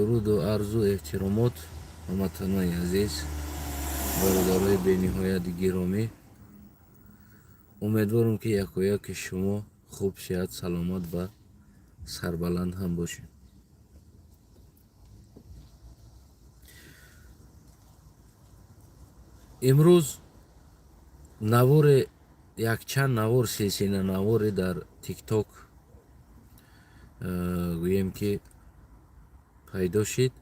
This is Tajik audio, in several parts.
Дуруду арзу эҳтиромот, ҳамватанои азиз, бародарои бениҳояти гиромӣ. Умедворам, ки якояки шумо хуб, сиҳат, саломат ва сарбаланд ҳам бошед. Имрӯз наворе, якчанд навор, силсила наворе дар Тикток гӯем ки пайдо шид.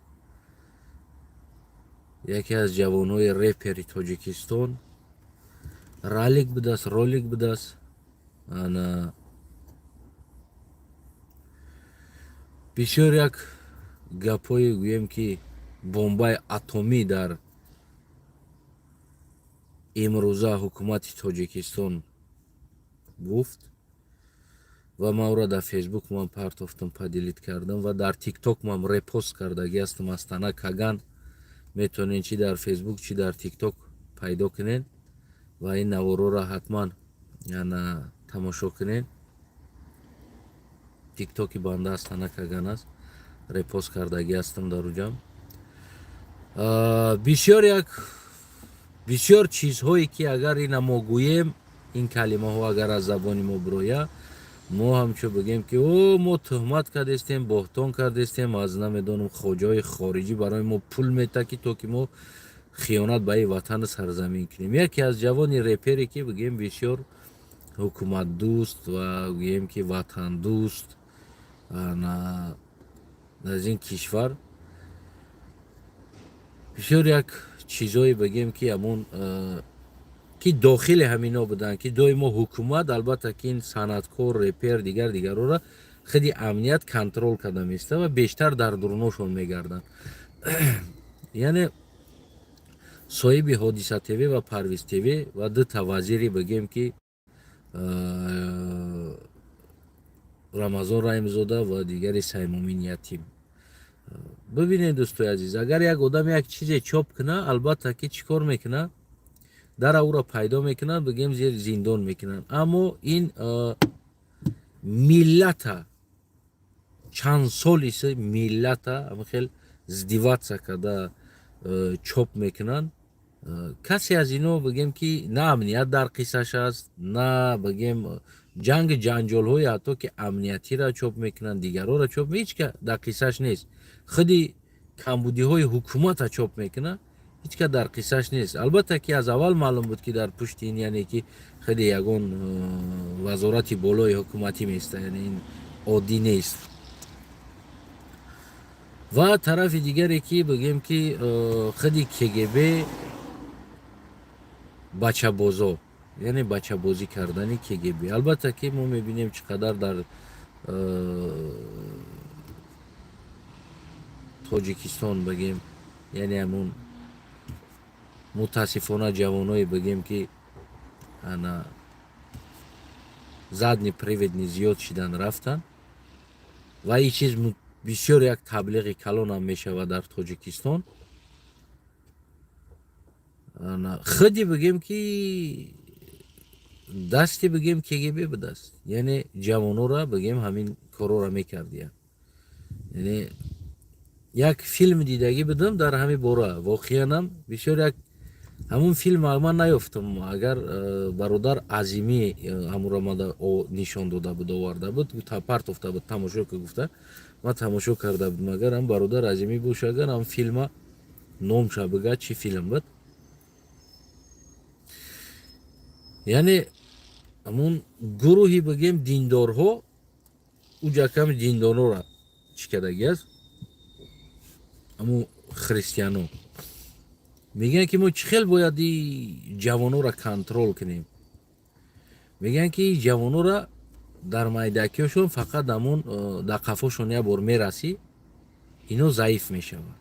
Яке аз ҷавонҳои репери Тоҷикистон ралик будааст, ролик будааст. Ана бисёр як гапҳое, гӯем ки бомбаи атомӣ дар имрӯза ҳукумати Тоҷикистон гуфт ва ман ӯро дар Фейсбук ман партофтам, поделить кардам ва дар Тикток ман репост кардагӣ ҳастам. Астана Каган метавонед чи дар Фейсбук, чи дар Тикток пайдо кунед ва ин наворҳоро ҳатман ана тамошо кунед. Тиктоки банда Астана Каган аст, репост кардагӣ ҳастам дар уҷам. Бисёр як бисёр чизҳое ки агар ина мо гӯем, ин калимаҳо агар аз забони мо бироя, мо ҳамчун бигем ки о мо тӯҳмат кардестем, боҳтон кардестем, аз намедонам хоҷаҳои хориҷӣ барои мо пул мета, ки то ки мо хиёнат ба ин ватану сарзамин кунем. Яке аз ҷавони репере ки бигем бисёр ҳукуматдӯст ва гӯем ки ватандӯст аз ин кишвар бисёр як чизое бигем ки ҳамон ки дохили ҳамино буданд, ки доимо ҳукумат, албатта ки ин санъаткор, репер, дигар дигарора худи амният контрол карда меиста ва бештар дар дуруношон мегарданд. Яъне соҳиби Ҳодиса ТВ ва Парвиз ТВ ва дута вазири, бигем ки Рамазон Раҳимзода ва дигари Саймумин Ятим. Бибинед, дӯстои азиз, агар як одам як чизе чоп куна, албатта ки чӣ кор мекунад? Дара ӯро пайдо мекунанд, бигем зери зиндон мекунанд. Аммо ин миллата чанд солиса миллата хел издеваться карда чоп мекунанд. Касе аз ино, бигем ки на амният дар қиссаш аст, на бигем ҷанги ҷанҷолҳои ҳатто ки амниятиро чоп мекунанд, дигарҳоро чоп, ҳеч дар қиссаш нест. Худи камбудиҳои ҳукумата чоп мекунад, ҳеч ка дар қиссаш нест. Албатта ки аз аввал маълум буд, ки дар пушти ин, яъне ки худи ягон вазорати болои ҳукуматӣ меиста, яъне ин оддӣ нест. Ва тарафи дигаре ки бигем ки худи КГБ бачабозо, яъне бачабозӣ кардани КГБ. Албатта ки мо мебинем, чӣ қадар дар Тоҷикистон, бигем, яъне ҳамун мутаассифона ҷавоное, бигем ки ана задний приводни зиёд шидан рафтанд ва ин чиз бисёр як таблиғи калонам мешавад дар Тоҷикистон. Худи бигем ки дасти, бигем, КГБ будааст, яъне ҷавонора, бигем, ҳамин корора мекардиянд. Яъне як филм дидагӣ будам дар ҳамин бора, воқеанам бисёр як ҳамун филм ман наёфтам. Агар бародар Азимӣ ҳамуро мада нишон дода буд, оварда буд, партофта буд, тамошо ки гуфта, ман тамошо карда будам. Агар ҳам бародар Азимӣ боша, агар ҳам филма номша бигӯяд, чӣ филм буд. Яъне ҳамун гурӯҳи, бигем, диндорҳо, уҷаками диндорҳоро чӣ кардагӣ аст, ҳамун христиано мегӯянд ки мо чӣ хел бояд и ҷавонҳоро контрол кунем. Мегӯянд ки ҷавонҳоро дар майдакиҳошон фақат ҳамун дар қафошон як бор мерасӣ, ино заиф мешаванд,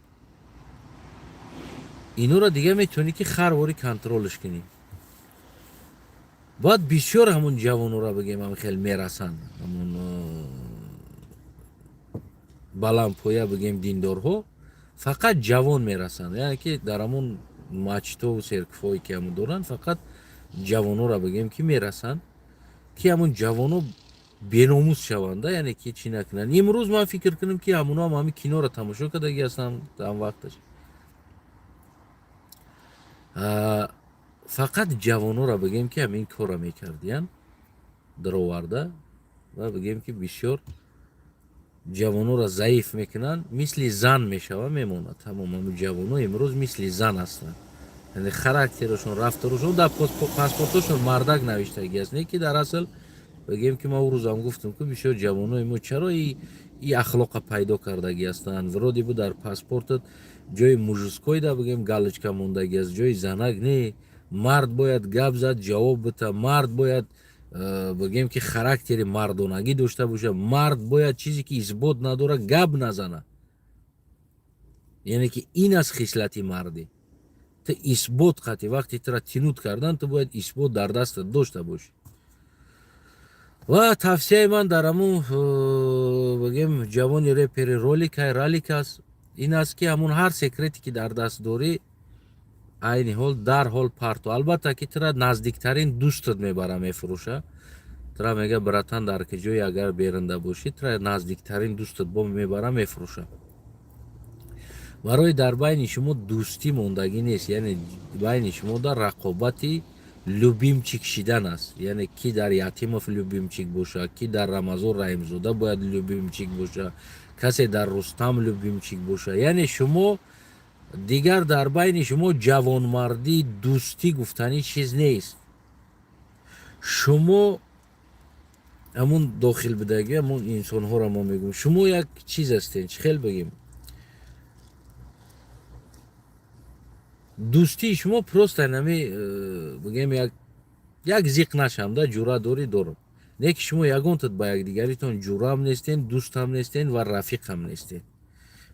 инора дигар метавонӣ ки харворӣ контролш кунӣ. Баъд бисёр ҳамун ҷавонҳоро, бигем, ҳам хел мерасанд, ҳамун баландпоя, бигем, диндорҳо фақат ҷавон мерасанд, яъне ки дар ҳамун мачитову серкфое ки ҳамун доранд, фақат ҷавонҳоро, бигем, ки мерасанд, ки ҳамун ҷавонҳо Беномус шаванда, яъне ки чӣ накунанд. Имрӯз ман фикр кунам, ки ҳамуноам ҳамин киноро тамошо кардаги ҳастанд ам вақташ. Фақат ҷавонора бигем, ки ҳамин корро мекардиян, дароварда ва бигем, ки бисёр ҷавонора заиф мекунанд, мисли зан мешава, мемонад тамом. Ҳамн ҷавоно имрӯз мисли зан ҳастанд, яъне характерашон, рафторашон, дар паспортошон мардак навиштагӣ аст, не ки дар асл бигем, ки ман он рӯзам гуфтам, ки бисёр ҷавонои мо чаро и ахлоқа пайдо кардагӣ ҳастанд? Вроде бы дар паспортат ҷои мужской да, бигем, галочка мондагӣ аст, ҷои занак не. Мард бояд гап зад, ҷавоб бита, мард бояд, бигем, ки характери мардонагӣ дошта боша, мард бояд чизе ки исбот надора, гап назана. Яъне ки ин аст хислати мардӣ. Ту исбот қати вақте тура тянуть кардан, ту бояд исбот дар дастат дошта бошӣ. Ва тавсияи ман дар ҳамун, бигем, ҷавони репери роликай ралик аст, ин аст, ки ҳамун ҳар секрете ки дар даст дорӣ, айни ҳол дарҳол парто. Албатта, ки тура наздиктарин дӯстат мебара, мефурӯша тура, мега: «Братан, дар ки ҷое агар беринда бошӣ», тура наздиктарин дӯстат бо мебара, мефурӯша. Барои дар байни шумо дӯстӣ мондагӣ нест, яъне байни шумо дар рақобати любимчик шидан аст. Яъне ки дар Ятимов любимчик боша, ки дар Рамазон Раҳимзода бояд любимчик боша, касе дар Рустам любимчик боша. Яъне шумо дигар дар байни шумо ҷавонмардӣ, дӯстӣ гуфтанӣ чиз нест. Шумо ҳамун дохил будагӣ, ҳамун инсонҳоро мо мегӯем, шумо як чиз ҳастен, чӣ хел бигем, дӯстии шумо просто нами, бигем, як зиқ нашамда, ҷура дорӣ, дорам, не ки шумо ягонтат ба якдигаритон ҷураам нестен, дӯстам нестен ва рафиқам нестен.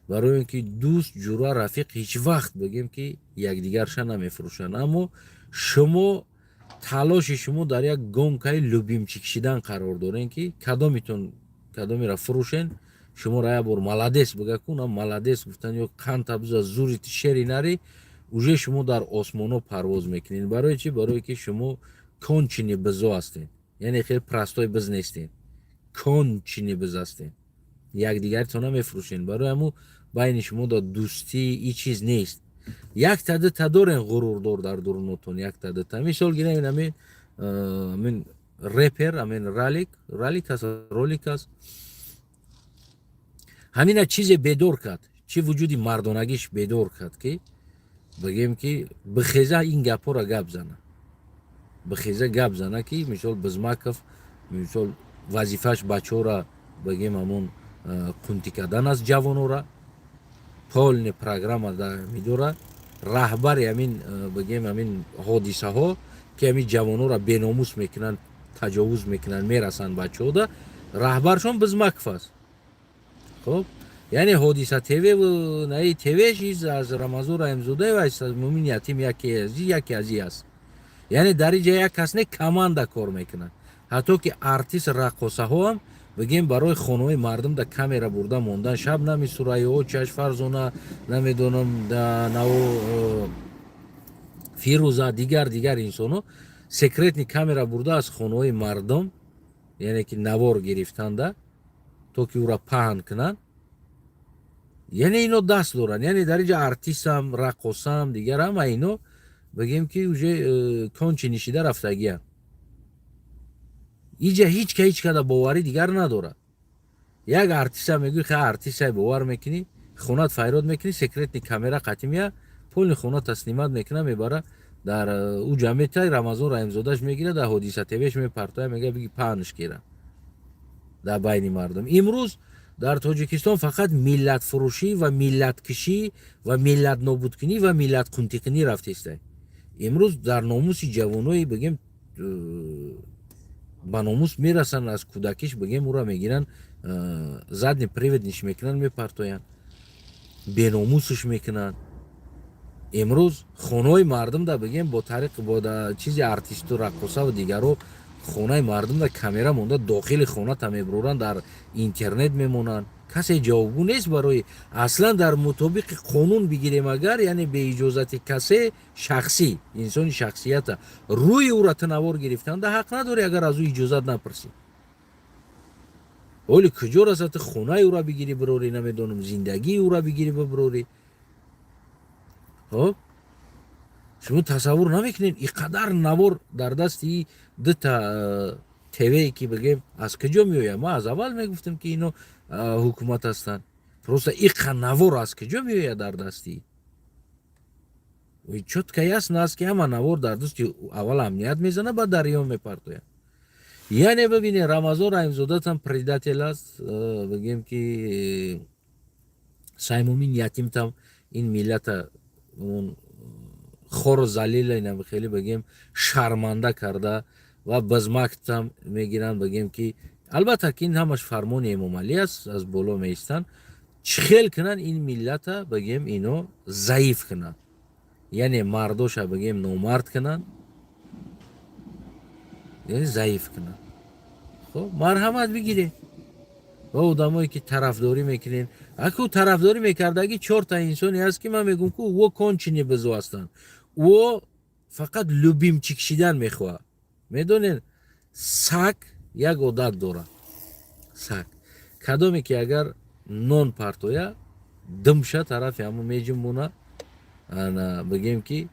Барои он ки дӯст, ҷура, рафиқ ҳеҷ вақт, бигем, ки якдигарша намефурӯшанд. Аммо шумо, талоши шумо дар як гонкаи любимчик шидан қарор дорем, ки кадомитон кадомеро фурӯшен, шуморо як бор «молодец» бига кунам, «молодец» гуфтан ё «қанта биза зури шери нари», уже шумо дар осмонҳо парвоз мекунед. Барои чӣ? Барое ки шумо конченый бизо ҳастед, яъне хеле простой биз нестед, конченый биз ҳастед, якдигаритона мефурӯшед. Барои ҳамун байни шумо да дӯстӣ и чиз нест. Якта дута дорен ғурурдор дар дурунотон, якта дута. Мисол гирем, амин репер, амин ралик, ралик аст, ролик аст, ҳамина чизе бедор кард, чӣ вуҷуди мардонагиш бедор кард, ки бигем, ки бихеза, ин гапҳоро гап зана, бихеза, гап зана, ки мисол Бизмаков, мисол, вазифааш бачаҳоро, бигем, ҳамун қунтӣ кардан аст, ҷавонора полный программа медора. Раҳбари ҳамин, бигем, ҳамин ҳодисаҳо, ки ҳамин ҷавонора беномус мекунанд, таҷовуз мекунанд, мерасанд бачаҳода, раҳбаршон Бизмаков аст. Хуб, яъне Ҳодиса ТВ, наи ТВ чиз аз Рамазон Раҳимзодаев, аз Мумин Ятим, яке аз и аст. Яъне дар инҷа як кас не, команда кор мекунад. Ҳатто ки артист, раққосаҳоам, бигем, барои хонаҳои мардум да камера бурда мондан, шаб нами Сурайё, Чаш, Фарзона, намедонам, нао Фирӯза, дигар дигар инсонҳо секретный камера бурда аз хонаҳои мардум, яъне ки навор гирифтанда, то ки ӯра паҳн кунанд. Яъне ино даст доранд. Яъне дар инҷа артистам, раққосам, дигар ҳама ино, бигем, ки уже конченый шида рафтагиянд. Иҷа ҳеҷ ка ҳеҷ када боварӣ дигар надорад. Як артиста мегӯй, ха, артистай бовар мекунӣ, хонат файрод мекунӣ, секретный камера қатимия, полный хоната снимать мекуна, мебара, дар ӯ ҷамъетай Рамазон Раҳимзодаш мегира, дар Ҳодиса ТВш мепартоя, мега: «Биги, паҳнш кира дар байни мардум». Имрӯз дар Тоҷикистон фақат миллатфурӯшӣ ва миллаткишӣ ва миллатнобудкунӣ ва миллатқунтиқинӣ рафтестай. Имрӯз дар номуси ҷавонои, бигем, ба номус мерасанд, аз кӯдакиш, бигем, ӯра мегиранд, задний приводный ш мекунанд, мепартоянд, беномусш мекунанд. Имрӯз хонаҳои мардум да, бигем, бо тариқ, бо чизи артисту раққосаву дигаро хонаи мардум да камера монда, дохили хоната мебуроранд, дар интернет мемонанд, касе ҷавобгӯ нест. Барои аслан дар мутобиқи қонун бигирем агар, яъне беиҷозати касе, шахсӣ инсони шахсията рӯи ӯра ту навор гирифтанда ҳақ надорӣ, агар аз ӯ иҷозат напурсӣ. Оли куҷо расад, ту хонаи ӯра бигирӣ бирорӣ, намедонам, зиндагии ӯра бигирӣ бибирорӣ. Хоб, шумо тасаввур намекунед, ин қадар навор дар дасти дута ТВе ки бигем, аз куҷо меояд? Ман аз аввал мегуфтам, ки ино ҳукумат ҳастанд. Просто иқа навор аз куҷо меояд дар дасти? Чётко ясно аст, ки ҳама навор дар дасти аввал амният мезана, баъд дарё мепартояд. Яъне бибинед, Рамазон Раҳимзодатам предатель аст, бигем ки Саймумин Ятимтам ин миллата он хору залила инам хеле, бигем, шарманда карда ва бизмактам мегиранд. Бигем ки, албатта, ки ин ҳамаш фармони Эмомалӣ аст, аз боло меистанд, чӣ хел кунанд ин миллата, бигем, ино заиф кунанд, яъне мардоша, бигем, номард кунанд, яъне заиф кунанд. Хоб, марҳамат, бигиред. Ва одамое ки тарафдорӣ мекунед, аку тарафдорӣ мекардаги чорта инсоне ҳаст, ки ман мегӯм, ку ӯ конченый бизо ҳастанд. Ӯ фақат любимчик шидан мехоҳад. Медонед, саг як одат дорад. Саг кадоме ки агар нон партоя, димша тарафи ҳамун меҷунбона, ана, бигем ки,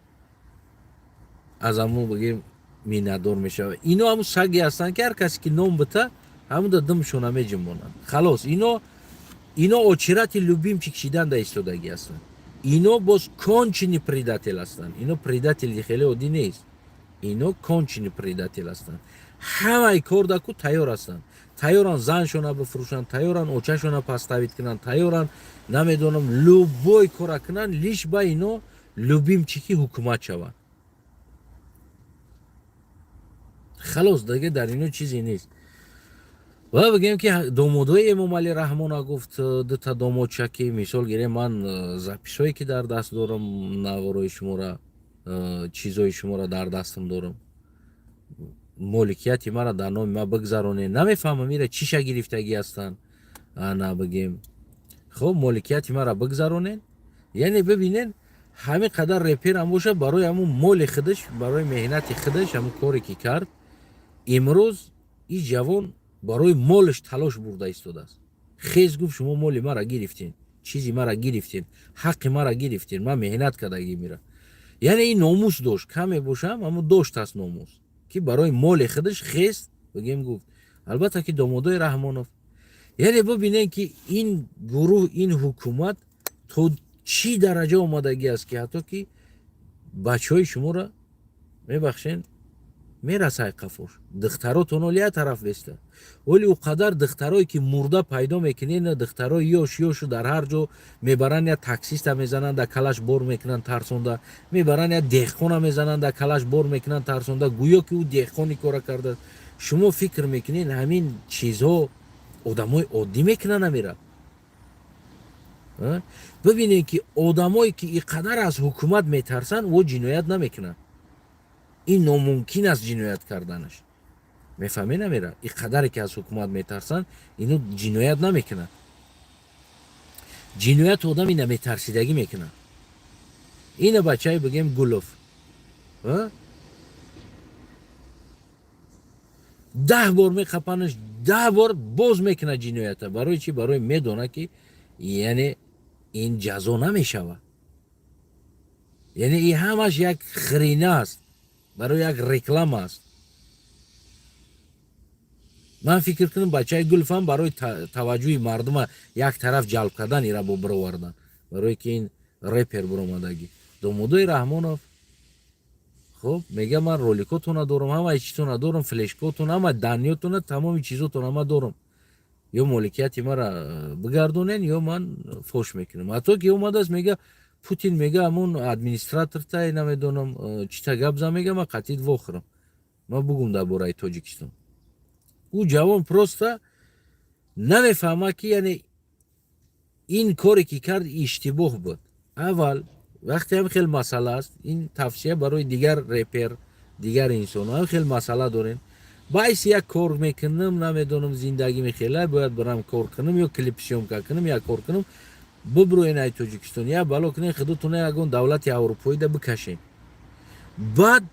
аз ҳамун, бигем, миннатдор мешавад. Ино ҳамун саге ҳастанд, ки ҳар касе ки нон бита, ҳамуда димшона меҷунбонанд. Халос, ино очереди любимчик шидан да истодагӣ ҳастанд. Ино боз конченый предатель ҳастанд. Ино предатели хеле оддӣ нест, ино конченый предатель ҳастанд. Ҳамаи кор даку тайёр ҳастанд. Тайёранд заншона бифурӯшанд, тайёранд очашона подставить кунанд, тайёранд, намедонам, любой кора кунанд, лишь бы ино любимчики ҳукумат шаванд. Халос, дига дар ино чизе нест. Ва бигем ки домодҳои Эмомалӣ Раҳмона гуфт, дута домодша, ки мисол гирем, ман записҳое ки дар даст дорам, наворои шумора, чизҳои шуморо дар дастам дорам, моликияти маро дар номи ман бигзаронед. Намефаҳмам, ира чиша гирифтагӣ ҳастанд. Ана, бигем, хуб, моликияти маро бигзаронед. Яъне бибинед, ҳамин қадар реперам бошад, барои ҳамун моли худаш, барои меҳнати худаш, ҳамун коре ки кард, имрӯз ин ҷавон барои молаш талош бурда истодааст. Хез гуфт: «Шумо моли мара гирифтен, чизи мара гирифтен, ҳаққи мара гирифтен, ман меҳнат кардагӣ мира». Яъне ин номус дошт, каме бошам, аммо доштааст номус, ки барои моли худаш хест, бигем, гуфт. Албатта ки домодои Раҳмонов. Яъне бибинем, ки ин гурӯҳ, ин ҳукумат то чӣ дараҷа омадагӣ аст, ки ҳатто ки бачаҳои шуморо, мебахшен, мерасай қафош, духтаротон оли як тараф беста, оли ӯ қадар духтарое ки мурда пайдо мекунед, духтарои ёш ёшу дар ҳар ҷо мебаранд, як таксиста мезананд, дар калаш бор мекунанд, тарсонда мебаранд, як деҳқона мезананд, дар калаш бор мекунанд, тарсонда, гӯё ки ӯ деҳқони кора кардааст. Шумо фикр мекунед, ҳамин чизҳо одамои оддӣ мекунанд? Намера бибинед, ки одамое ки ин қадар аз ҳукумат метарсанд, ӯ ҷиноят намекунанд. Ин номумкин аст ҷиноят карданаш. Мефаҳме, намера? Ин қадаре ки аз ҳукумат метарсанд, ино ҷиноят намекунанд. Ҷиноят одами наметарсидагӣ мекунад. Ина бачаи, бигем, Гулов 10 бор меқапанаш, 10 бор боз мекунад ҷиноята. Барои чӣ? Барои медонад, ки яъне ин ҷазо намешавад. Яъне ин ҳамаш як хрина аст, барои як реклама аст. Ман фикр кунам, бачаи Гулфам барои таваҷҷӯҳи мардума як тараф ҷалб кардан ира бо бировардан, барое ки ин репер биромадагӣ. Домодои Раҳмонов, хуб, мега: «Ман роликотона дорам, ҳамаи чизтона дорам, флешкотон, ҳама данныетона, тамоми чизотон ма дорам. Ё моликияти мара бигардонен, ё ман фош мекунам». Ҳатто ки омадааст, мега, Путин мега, ҳамун администратортай, намедонам, чита гап зан, мега, ман қатъит вохӯрам, ман бугум дар бораи Тоҷикистон. Ӯ ҷавон просто намефаҳмад, ки яъне ин коре ки кард, иштибоҳ буд. Аввал вақте ҳам хел масъала аст, ин тавсия барои дигар репер, дигар инсон: ҳам хел масъала дорем, байси як кор мекунам, намедонам, зиндагӣ мехела, бояд барам кор кунам ё клип съёмка кунам, як кор кунам, буброен ай Тоҷикистон, як бало кунен, худотона ягон давлати аврупоида бикашен, баъд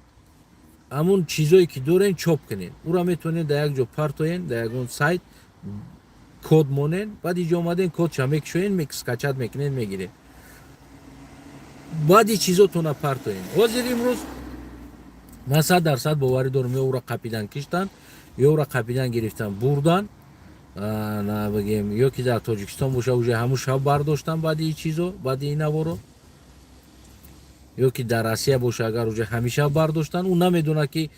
ҳамун чизое ки дорен, чоп кунен, ӯра метавонед дар як ҷо партоен, дар ягон сайт. Код монен, баъд иҷо омаден, кодша мекушоен, скачать мекунен, мегирен. Баъди чизотона партоен. Ҳозир имрӯз ман 100% боварӣ дорам, ё ӯро қапидан киштанд, ё ӯро қапидан гирифтан бурдан, бигем, ё ки дар Тоҷикистон боша, уже ҳамун шаб бардоштан баъди и чизо, баъди ин наворо, ё ки дар Россия боша, агар уже ҳамеша бардоштан. Ӯ намедонад, ки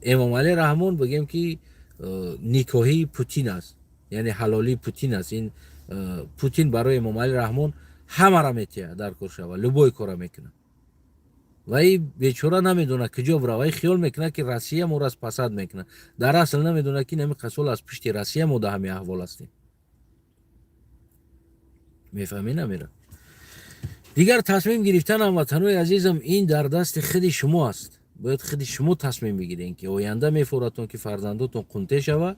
Эмомалӣ Раҳмон, бигем, ки никоҳии Путин аст, яъне ҳалолии Путин аст. Ин Путин барои Эмомалӣ Раҳмон ҳамара метиҳад, дар кор шава, любой кора мекунад. Ва и бечора намедонад, куҷо бирава. Вай хиёл мекунад, ки Россия моро спасать мекунад. Дар асл намедонад, ки нами қасол аз пушти Россия мо дар ҳамин аҳвол ҳастем. Мефаҳмӣ, намера? Дигар тасмим гирифтан, ҳамватанои азизам, ин дар дасти худи шумо аст. Бояд худи шумо тасмим бигирем, ки оянда мефоратон, ки фарзандотон қунте шава.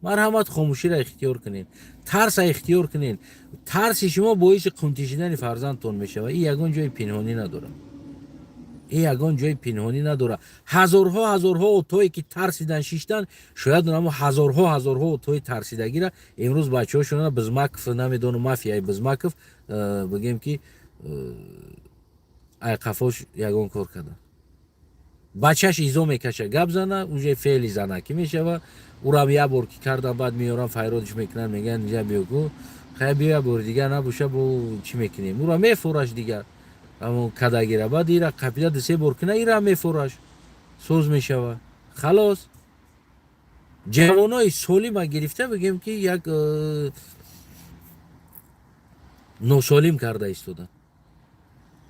Марҳамат, хомӯширо ихтиёр кунед, тарса ихтиёр кунед. Тарси шумо боиси қунтишидани фарзандтон мешавад. Ин ягон ҷои пинҳонӣ надорад, ин ягон ҷои пинҳонӣ надорад. Ҳазорҳо, ҳазорҳо отое ки тарсидан, шиштан, шояд намо ҳазорҳо, ҳазорҳо отои тарсидагира имрӯз бачаҳошона Бизмаков, намедонам, мафияи Бизмаков, бигем, ки айқафош ягон кор кардан. Бачаш изо мекаша, гап зана, уже феъли занакӣ мешава. Урам як бор ки кардан, баъд меёрам, файродиш мекунанд, мегӯянд: «Инҷа биё ку, хай, биё, як бори дигар набоша, бо чӣ мекунем?» Ура мефураш дигар, ҳамон кадагира. Баъд ира қапида дусе бор куна, ира мефураш, соз мешава, халос. Ҷавонои солима гирифта, бигем, ки як носолим карда истодан.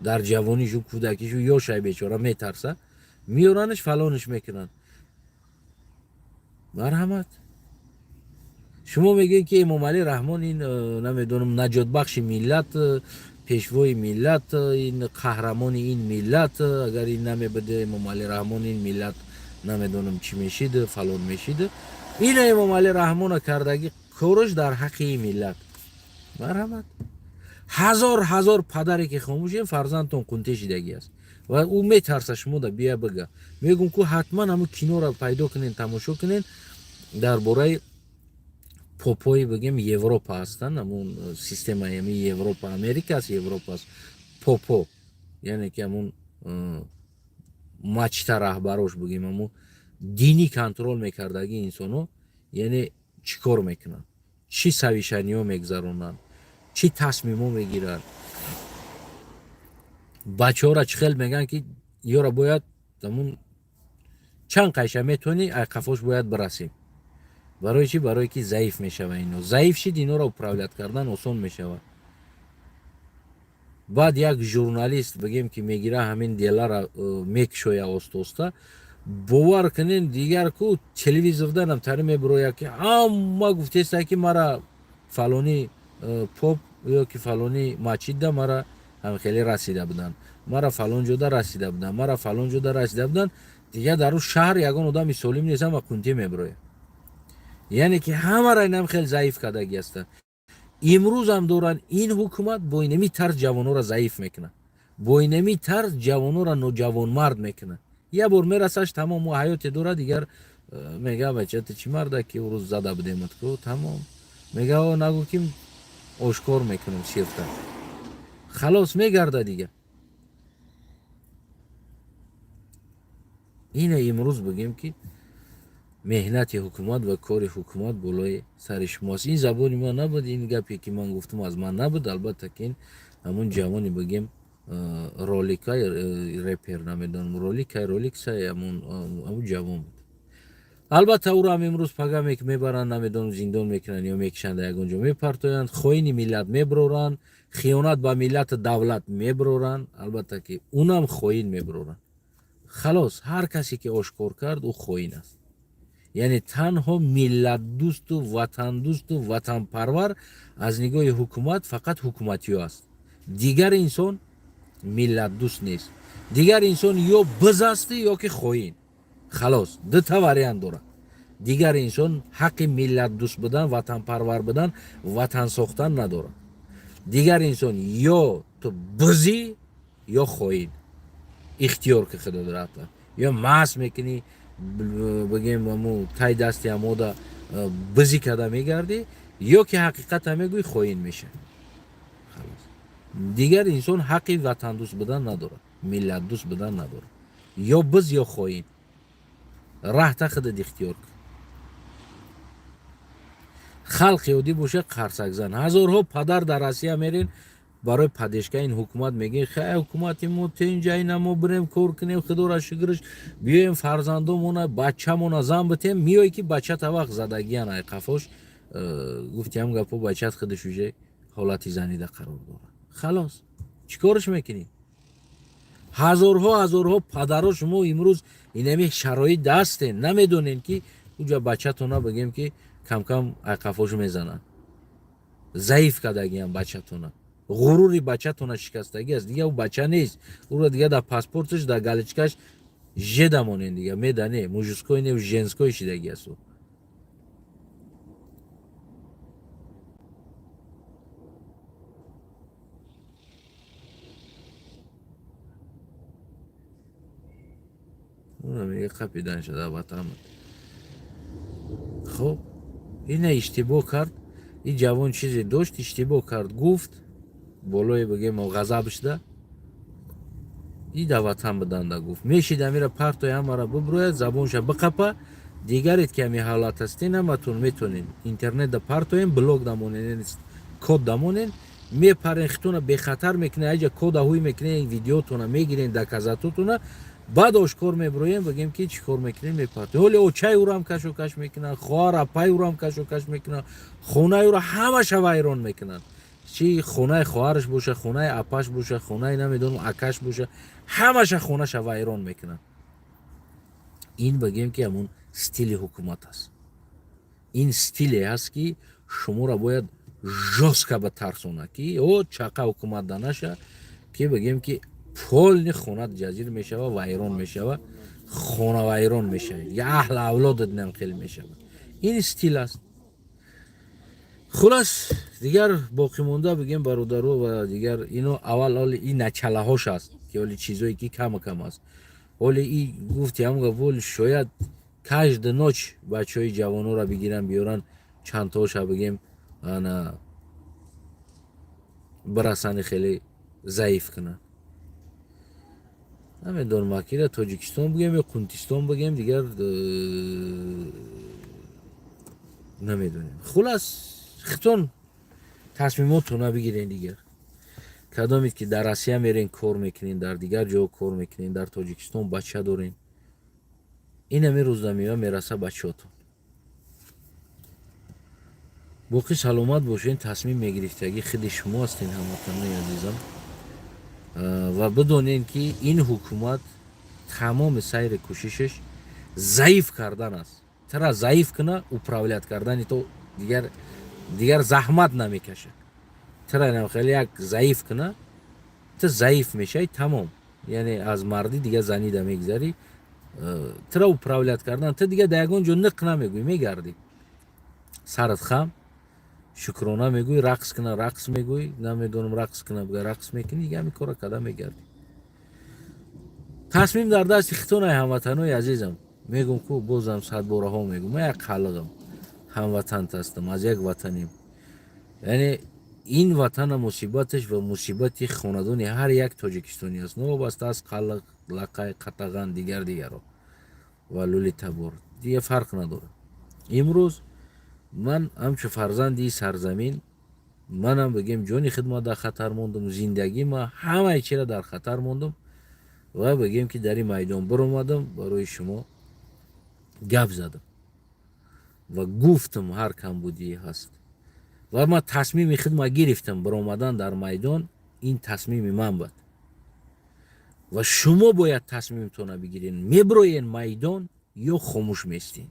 Дар ҷавонишу, кӯдакишу, ёшай бечора метарса, меёранаш, фалониш мекунанд. Марҳамат, шумо мегӯед, ки Эмомалӣ Раҳмон ин намедонам, наҷотбахши миллат, пешвои миллат, ин қаҳрамони ин миллат. Агар ин намебуд, Эмомалӣ Раҳмон, ин миллат намедонам чӣ мешид, фалон мешид. Ина Эмомалӣ Раҳмона кардагӣ кораш дар ҳаққи ин миллат. Марҳамат, ҳазор, ҳазор падаре ки хомӯшем, фарзандтон қунте шидагӣ аст ва ӯ метарса шумо да бия бига. Мегӯм, ку ҳатман ҳамун киноро пайдо кунен, тамошо кунен, дар бораи попои, бигем, Европа ҳастанд. Ҳамун системаи ҳами Европа, Америка аст, Европа аст. Попо, яъне ки ҳамун мачта раҳбарош, бигем, ҳамун динӣ контроль мекардаги инсонҳо, яъне чӣ кор мекунанд, чӣ совещаниҳо мегузаронанд, чӣ тасмимҳо мегиранд, бачаҳоро чӣ хел мегӯянд, ки ёра бояд ҳамун чанд қайша метавонӣ, ай қафош бояд бирасем. Барои чӣ? Барое ки заиф мешава. Ино заиф шид, инора управлять кардан осон мешавад. Баъд як журналист, бигем, ки мегира, ҳамин делара мекушоя оста оста. Бовар кунен, дигар ку телевизорданам тари мебирояд, ки ҳама гуфтеста, ки мара фалони поп ё ки фалони масҷидда мара хеле расида буданд, мара фалон ҷода расида буданд, мара фалон ҷода расида буданд. Дигар дар ӯ шаҳр ягон одами солим нест, ҳама қунтӣ мебирояд. Яъне ки ҳамаро инам хеле заиф кардагӣ ҳастанд. Имрӯзам доранд. Ин ҳукумат бо инами тарз ҷавонҳоро заиф мекунад, бо инами тарз ҷавонҳоро ноҷавонмард мекунад. Як бор мерасаш, тамом, ӯ ҳаёте дорад дигар. Мега: «Бача, ту чӣ марда, ки ӯ рӯз зада будемат ку?» Тамом, мега: «О, нагӯ, ки ошкор мекунам сирта». Халос, мегарда дигар. Ина имрӯз, бигем, ки меҳнати ҳукумат ва кори ҳукумат болои сари шумоаст. Ин забони ман набуд, ин гапе ки ман гуфтам, аз ман набуд. Албатта, ки ин ҳамун ҷавони, бигем, ролика репер, намедонам, ролика, роликса, ҳамун ҷавон буд. Албатта, ӯро ҳам имрӯз пага мебаранд, намедонам, зиндон мекунанд ё мекушанд, ягон ҷо мепартоянд. Хоини миллат меброранд, хиёнат ба миллату давлат меброранд. Албатта, ки унам хоин меброранд. Халос, ҳар касе ки ошкор кард, ӯ хоин аст. Яъне танҳо миллатдӯсту ватандӯсту ватанпарвар аз нигоҳи ҳукумат фақат ҳукуматиё аст. Дигар инсон миллатдӯст нест. Дигар инсон ё биз астӣ, ё ки хоин. Халос, дута вариант дорад. Дигар инсон ҳаққи миллатдӯст будан, ватанпарвар будан, ватан сохтан надорад. Дигар инсон ё ту бизӣ, ё хоин. Ихтиёр ки худо дорад. Ё маст мекунӣ, бигем, аму тай дасти амода. Бизӣ карда мегардӣ, ё ки ҳақиқата мегӯӣ, хоин мешавӣ. Дигар инсон ҳаққи ватандӯст будан надорад, миллатдӯст будан надорад. Ё биз, ё хоин. Раҳта худат ихтиёр кун. Халқи оддӣ боша, қарсакзан. Ҳазорҳо падар дар Россия мерен барои поддержка ин ҳукумат, мегӯен: «Хай, ҳукумати мо тинҷа, ина мо бирем, кор кунем, худора шукрш, биёем, фарзандомона, бачамона зан битем». Миёй ки бачата вақт задагиян ай қафош, гуфтиам гапо, бачат худаш уже ҳолати занида қарор дорад. Халос, чӣ корш мекунӣ? Ҳазорҳо, ҳазорҳо падаро шумо имрӯз инами шароит дастен, намедонем ки уҷа бачатона, бигем ки, камкам айқафош мезананд, заиф кардагиам бачатона, ғурури бачатона шикастагӣ аст. Дига ӯ бача нест, ӯро дига дар паспорташ, дар галочка ш жеда монен, дига медане мужской не, женской шидагӣ аст ӯ. Мега қапидан шуда ватан. Хуб, ина иштибоҳ кард ин ҷавон, чизе дошт, иштибоҳ кард, гуфт болое, бигем, ғазаб шуда и да ватан биданда гуфт. Мешид амира партои ҳамара биброяд, забонша биқапа. Дигарет ки ҳами ҳолат ҳастен, ҳаматон метонен интернет да партоем, блог дамонен, код дамонен, мепарен, хитона бехатар мекунен, аҷа кода ҳуй мекунен, видеотона мегирен, доказательство тона, баъд ошкор меброем, бигем ки чӣ кор мекунем, мепартоем. Ҳоли очаи ӯрам кашокаш мекунанд, хоҳар, апаи ӯрам кашокаш мекунанд, хонаи ӯро ҳамаша вайрон мекунанд. Чи хонаи хоҳараш боша, хонаи апаш боша, хонаи намедонам акаш боша, ҳамаша хонаша вайрон мекунанд. Ин, бигем ки, ҳамун стили ҳукумат аст. Ин стиле ҳаст, ки шуморо бояд жёстко батарсонад, ки о чақа ҳукумат да наша, ки, бигем ки, полный хонат ҷазир мешава, вайрон мешава, хона вайрон мешавад, я аҳл авлодат нам хел мешавад. Ин стил аст. Хулас, дигар боқимонда, бигем, бародаро, ва дигар ино аввал оли ин началаҳош аст, ки оли чизое ки кама кам аст. Оли и гуфти ҳамга воли шояд каждый ночь бачаҳои ҷавонора бигиран, биёран, чандтоша, бигем, ана бирасани, хеле заиф кунанд. Намедонам, акира Тоҷикистон бигем ё Қунтистон бигем, дигар намедонем. Хулас, хитон тасмимотона бигирен. Дигар кадомед ки дар Россия мерен, кор мекунен, дар дигар ҷо кор мекунен, дар Тоҷикистон бача дорен, инами рӯзнамева мераса бачаотон. Боқӣ саломат бошен. Тасмим мегирифтагӣ худи шумо ҳастен, ҳамватанои азизам. Ва бидонем, ки ин ҳукумат тамоми сайри кӯшишаш заиф кардан аст. Тара заиф куна, управлять кардани то дигар заҳмат намекашад. Тара хеле як заиф куна, ту заиф мешавӣ, тамом. Яъне аз мардӣ дигар занида мегзарӣ. Тра управлять кардан, ту дигар дар ягон ҷо ниқ намегӯӣ, мегардӣ сарат хам, шукрона мегӯӣ, рақс куна рақс мегӯӣ, намедонам, рақс куна буга рақс мекунӣ, дига ҳамин кора карда мегардӣ. Тасмим дар дасти хитонай, ҳамватанои азизам. Мегӯм ку, бозам садбораҳо мегӯм, ман як қалиғам, ҳамватант ҳастам, аз як ватанем. Яъне ин ватана мусибаташ ва мусибати хонадони ҳар як тоҷикистонӣ аст, новобаста аз қалиқ, лақай, қатаған, дигар дигаро ва лули табор, дига фарқ надорад. Имрӯз ман ҳамчун фарзанди сарзамин, манам, бигем, ҷони хидмат дар хатар мондум, зиндагима, ҳамаи чира дар хатар мондум ва, бигем ки, дар ин майдон биромадам, барои шумо гап задам ва гуфтам ҳар камбудие ҳаст. Ва ман тасмими хидма гирифтам. Баромадан дар майдон ин тасмими ман буд ва шумо бояд тасмимтона бигирен: меброен майдон ё хомӯш местен.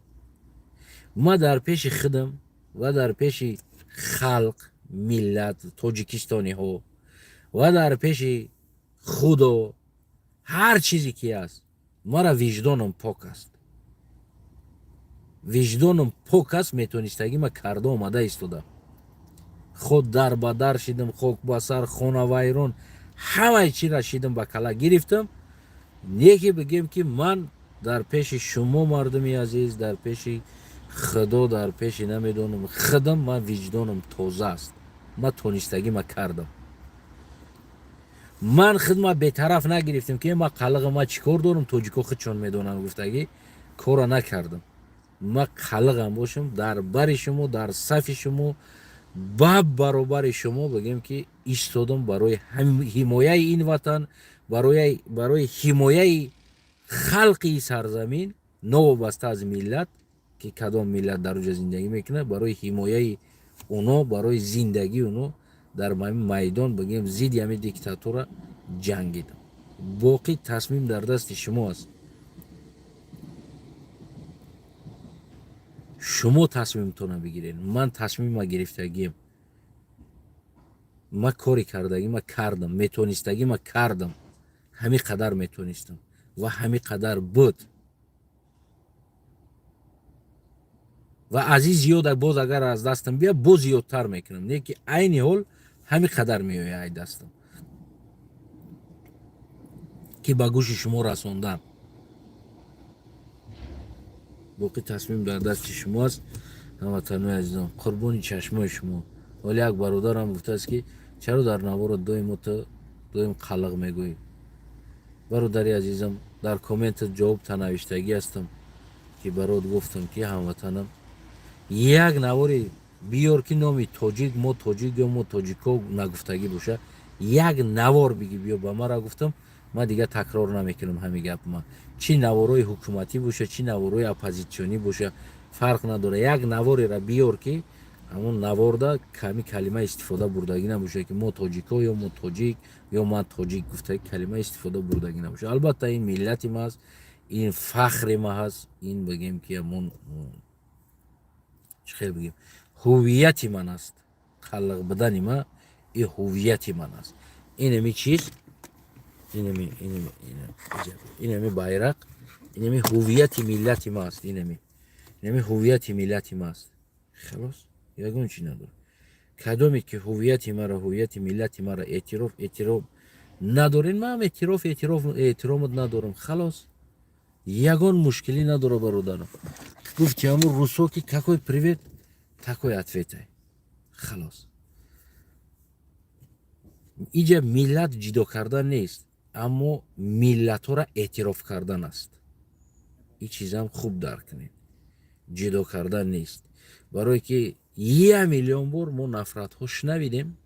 Ма дар пеши худам ва дар пеши халқ, миллат, тоҷикистониҳо ва дар пеши худо, ҳар чизе ки аст, мара виҷдоном пок аст. Виҷдоном пок аст. Метонистагӣ ма карда омада истодам. Худ дар ба дар шидам, хок ба сар, хона вайрон, ҳамаи чира шидам, ба кала гирифтам. Неки, бигем ки, ман дар пеши шумо, мардуми азиз, дар пеши Худо, дар пеши намедонам худам, ман виҷдонам тоза аст. Ман тонистагима кардам. Ман худма бетараф нагирифтем, ки ма қалиға, ма чӣ кор дорам, тоҷико худшон медонанд гуфтагӣ кора накардам. Ма қалиғам бошам, дар бари шумо, дар сафи шумо, ба баробари шумо, бигем ки, истодам барои ҳимояи ин ватан, барои ҳимояи халқи сарзамин, новобаста аз миллат, ки кадом миллат дар оҷа зиндагӣ мекунад, барои ҳимояи оно, барои зиндагии оно дар ҳамин майдон, бигем, зидди ҳамин диктатура ҷангидам. Боқӣ тасмим дар дасти шумо аст. Шумо тасмимтонро бигиред. Ман тасмима гирифтагием. Ма кори кардагима кардам, метонистагима кардам, ҳамин қадар метонистам ва ҳамин қадар буд. Ва аз ин зиёд боз агар аз дастам бия, боз зиёдтар мекунам, не ки айни ҳол ҳамин қадар меояд ай дастам, ки ба гӯши шумо расондан. Боқӣ тасмим дар дасти шумо аст. Ҳамватанои азизон, қурбони чашмои шумо. Ҳоле як бародарам гуфтааст, ки чаро дар наворо доимо ту доим қалиқ мегӯӣ. Бародари азизам, дар коммента ҷавоб танавиштагӣ ҳастам, ки барот гуфтам, ки ҳамватанам, як навори биёр, ки номи тоҷик, мо тоҷик ё мо тоҷико нагуфтагӣ боша. Як навор биги биё ба мара. Гуфтам, ман дигар такрор намекунам ҳамин гап. Ма чӣ наворои ҳукуматӣ боша, чӣ наворои оппозитсионӣ боша, фарқ надорад. Як наворера биёр, ки ҳамон наворда ками калима истифода бурдагӣ набошад, ки мо тоҷико ё мо тоҷик ё ман тоҷик гуфта калима истифода бурдагӣ набошад. Албатта, ин миллати ма аст, ин фахри ма ҳаст, ин, бигем, ки ҳамон, чӣ хел бигем, ҳуввияти ман аст. Қалиқ будани ма ин ҳуввияти ман аст. Инами чиз, инами байрақ, инами ҳуввияти миллати ма аст, инами ҳуввияти миллати ма аст. Халос, ягон чи надорад. Кадоме ки ҳуввияти маро, ҳуввияти миллати маро эътироф эътироф надорен, ман эътироф эътироф эҳтиромот надорам. Халос, ягон мушкилӣ надора, бародарам. Гуфти ҳамун русо, ки какой привет, такой ответ ай. Халос, иҷа миллат ҷидо кардан нест, аммо миллатҳоро эътироф кардан аст. Ин чизам хуб дарк кунед, ҷидо кардан нест, барое ки 1 миллион бор мо нафратҳо шунавидем,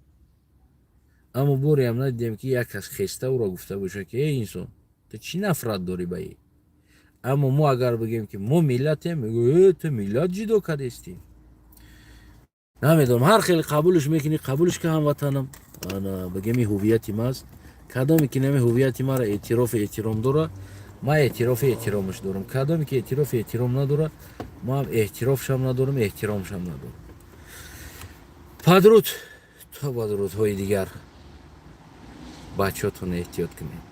аммо бореам надидем, ки як кас хеста ӯро гуфта бошад, ки эй инсон, ту чӣ нафрат дорӣ ба ин. Аммо мо агар бигем, ки мо миллатем, мегӯ: «Э, ту миллат ҷидо кардестӣ». Намедонам, ҳар хеле қабулш мекунӣ, қабулш ка, ҳамватанам. Бигем, ин ҳуввияти маст. Кадоме ки нами ҳуввияти маро эътирофу эҳтиром дора, ман эътирофу эҳтиромаш дорам. Кадоме ки эътирофу эҳтиром надора, ман эътирофшам надорам, эҳтиромшам надорам. Падруд, то ба дурудҳои дигар. Бачаҳотон эҳтиёт кунед.